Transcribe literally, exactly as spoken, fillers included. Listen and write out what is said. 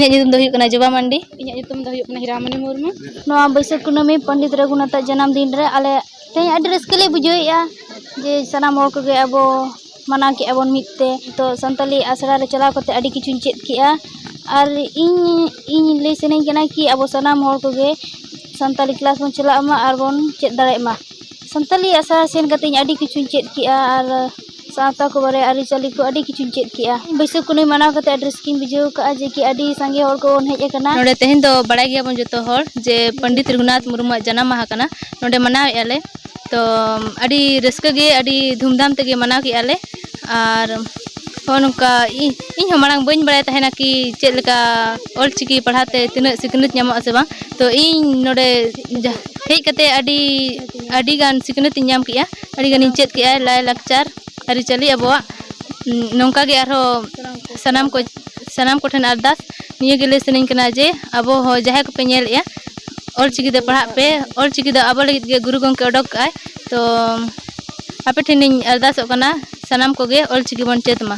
ᱤᱧᱟᱹᱜ ᱧᱩᱛᱩᱢ ᱫᱚ ᱦᱩᱭᱩᱜ ᱠᱟᱱᱟ ᱡᱚᱵᱟ ᱢᱟᱱᱰᱤ᱾ ᱤᱧᱟᱹᱜ ᱧᱩᱛᱩᱢ ᱫᱚ ᱦᱩᱭᱩᱜ ᱠᱟᱱᱟ ᱦᱤᱨᱟᱢᱚᱱᱤ ᱢᱩᱨᱢᱩ᱾ ᱱᱚᱣᱟ ᱵᱟᱹᱭᱥᱟᱹᱠᱷ ᱠᱩᱱᱟᱹᱢᱤ ᱯᱚᱱᱰᱤᱛ ᱨᱚᱜᱷᱩᱱᱟᱛᱷᱟᱜ ᱡᱟᱱᱟᱢ ᱫᱤᱱ ᱨᱮ ᱟᱞᱮ ᱛᱮᱦᱮᱧ ᱟᱹᱰᱤ ᱨᱟᱹᱥᱠᱟᱹ ᱞᱮ ᱵᱩᱡᱷᱟᱹᱣᱮᱫᱼᱟ ᱡᱮ ᱥᱟᱱᱟᱢ ᱦᱚᱲ ᱠᱚᱜᱮ ᱟᱵᱚ ᱢᱟᱱᱟᱣ ᱠᱮᱜᱼᱟ ᱵᱚᱱ ᱢᱤᱫ ᱛᱮ᱾ ᱛᱚ ᱥᱟᱱᱛᱟᱞᱤ ᱟᱥᱲᱟ ᱨᱮ ᱪᱟᱞᱟᱣ ᱠᱟᱛᱮ ᱟᱹᱰᱤ ᱠᱤᱪᱷᱩᱧ ᱪᱮᱫ ᱠᱮᱜᱼᱟ᱾ ᱟᱨ ᱤᱧ, ᱤᱧ ᱞᱟᱹᱭ ᱥᱟᱱᱟᱧ ᱠᱟᱱᱟ ᱠᱤ ᱟᱵᱚ ᱥᱟᱱᱟᱢ ᱦᱚᱲ ᱠᱚᱜᱮ ᱥᱟᱱᱛᱟᱞᱤ class ᱵᱚᱱ ᱪᱟᱞᱟᱜ ᱢᱟ ᱟᱨ ᱵᱚᱱ ᱪᱮᱫ ᱫᱟᱲᱮᱭᱟᱜ ᱢᱟ᱾ ᱥᱟᱱᱛᱟᱞᱤ ᱟᱥᱲᱟ ᱥᱮᱱ ᱠᱟᱛᱮ ᱤᱧ ᱟᱹᱰᱤ ᱠᱤᱪᱷᱩᱧ ᱪᱮᱫ ᱠᱮᱜᱼᱟ ᱟᱨ ᱥᱟᱶᱛᱟ ᱠᱚ ᱵᱟᱨᱮ ᱟᱹᱨᱤᱪᱟᱹᱞᱤ ᱠᱚ ᱟᱹᱰᱤ ᱠᱤᱪᱷᱩᱧ ᱪᱮᱫ ᱠᱮᱜᱼᱟ᱾ ᱵᱟᱹᱭᱥᱟᱹᱠᱷ ᱠᱩᱱᱟᱹᱢᱤ ᱢᱟᱱᱟᱣ ᱠᱟᱛᱮ ᱟᱹᱰᱤ ᱨᱟᱹᱥᱠᱟᱹᱧ ᱵᱩᱡᱷᱟᱹᱣ ᱠᱟᱜᱼᱟ ᱡᱮ ᱠᱤ ᱟᱹᱰᱤ ᱥᱟᱸᱜᱮ ᱦᱚᱲ ᱠᱚ ᱵᱚᱱ ᱦᱮᱡ ᱟᱠᱟᱱᱟ᱾ ᱱᱚᱰᱮ ᱛᱮᱦᱮᱧ ᱫᱚ ᱵᱟᱲᱟᱭ ᱜᱮᱭᱟᱵᱚᱱ ᱡᱚᱛᱚ ᱦᱚᱲ ᱡᱮ ᱯᱚᱱᱰᱤᱛ ᱨᱚᱜᱷᱩᱱᱟᱛᱷ ᱢᱩᱨᱢᱩᱣᱟᱜ ᱡᱟᱱᱟᱢ ᱢᱟᱦᱟ ᱠᱟᱱᱟ᱾ ᱱᱚᱰᱮ ᱢᱟᱱᱟᱣᱮᱫᱼᱟ ᱞᱮ᱾ ᱛᱚ ᱟᱹᱰᱤ ᱨᱟᱹᱥᱠᱟᱹ ᱜᱮ, ᱟᱹᱰᱤ ᱫᱷᱩᱢᱫᱷᱟᱢ ᱛᱮᱜᱮ ᱢᱟᱱᱟᱣ ᱠᱮᱜᱼᱟ ᱞᱮ᱾ ᱟᱨ ᱦᱚᱸ ᱱᱚᱝᱠᱟ ᱤᱧ, ᱤᱧ ᱦᱚᱸ ᱢᱟᱲᱟᱝ ᱵᱟᱹᱧ ᱵᱟᱲᱟᱭ ᱛᱟᱦᱮᱱᱟ ᱠᱤ ᱪᱮᱫ ᱞᱮᱠᱟ ᱚᱞ ᱪᱤᱠᱤ ᱯᱟᱲᱦᱟᱣ ᱛᱮ ᱛᱤᱱᱟᱹᱜ ᱥᱤᱠᱷᱱᱟᱹᱛ ᱧᱟᱢᱚᱜᱼᱟ ᱥᱮ ᱵᱟᱝ᱾ ᱛᱚ ᱤᱧ ᱱᱚᱰᱮ ᱡᱟ-, ᱦᱮᱡ ᱠᱟᱛᱮ ᱟᱹᱰᱤ, ᱟᱹᱰᱤ ᱜᱟᱱ ᱥᱤᱠᱷᱱᱟᱹᱛ ᱤᱧ ᱧᱟᱢ ᱠᱮᱜᱼᱟ, ᱟᱹᱰᱤ ᱜᱟᱱᱤᱧ ᱪᱮᱫ ᱠᱮᱜᱼᱟ ᱞᱟᱭᱼᱞᱟᱠᱪᱟᱨ ᱟᱹᱨᱤᱪᱟᱹᱞᱤ ᱟᱵᱚᱣᱟᱜ᱾ ᱱᱚᱝᱠᱟ ᱜᱮ ᱟᱨᱦᱚᱸ ᱥᱟᱱᱟᱢ ᱠᱚ, ᱥᱟᱱᱟᱢ ᱠᱚᱴᱷᱮᱱ ᱟᱨᱫᱟᱥ, ᱱᱤᱭᱟᱹ ᱜᱮ ᱞᱟᱹᱭ ᱥᱟᱱᱟᱧ ᱠᱟᱱᱟ ᱡᱮ ᱟᱵᱚ ᱦᱚᱸ ᱡᱟᱦᱟᱸᱭ ᱠᱚᱯᱮ ᱧᱮᱞᱮᱜᱼᱟ, ᱚᱞ ᱪᱤᱠᱤ ᱛᱮ ᱯᱟᱲᱦᱟᱜ ᱯᱮ᱾ ᱚᱞ ᱪᱤᱠᱤ ᱫᱚ ᱟᱵᱚ ᱞᱟᱹᱜᱤᱫ ᱜᱮ ᱜᱩᱨᱩ ᱜᱚᱢᱠᱮ ᱚᱰᱚᱠ ᱠᱟᱜᱼᱟᱭ᱾ ᱛᱚ ᱟᱯᱮ ᱴᱷᱮᱱᱤᱧ ᱟᱨᱫᱟᱥᱚᱜ ᱠᱟᱱᱟ, ᱥᱟᱱᱟᱢ ᱠᱚᱜᱮ ᱚᱞ ᱪᱤᱠᱤ ᱵᱚᱱ ᱪᱮᱫ ᱢᱟ᱾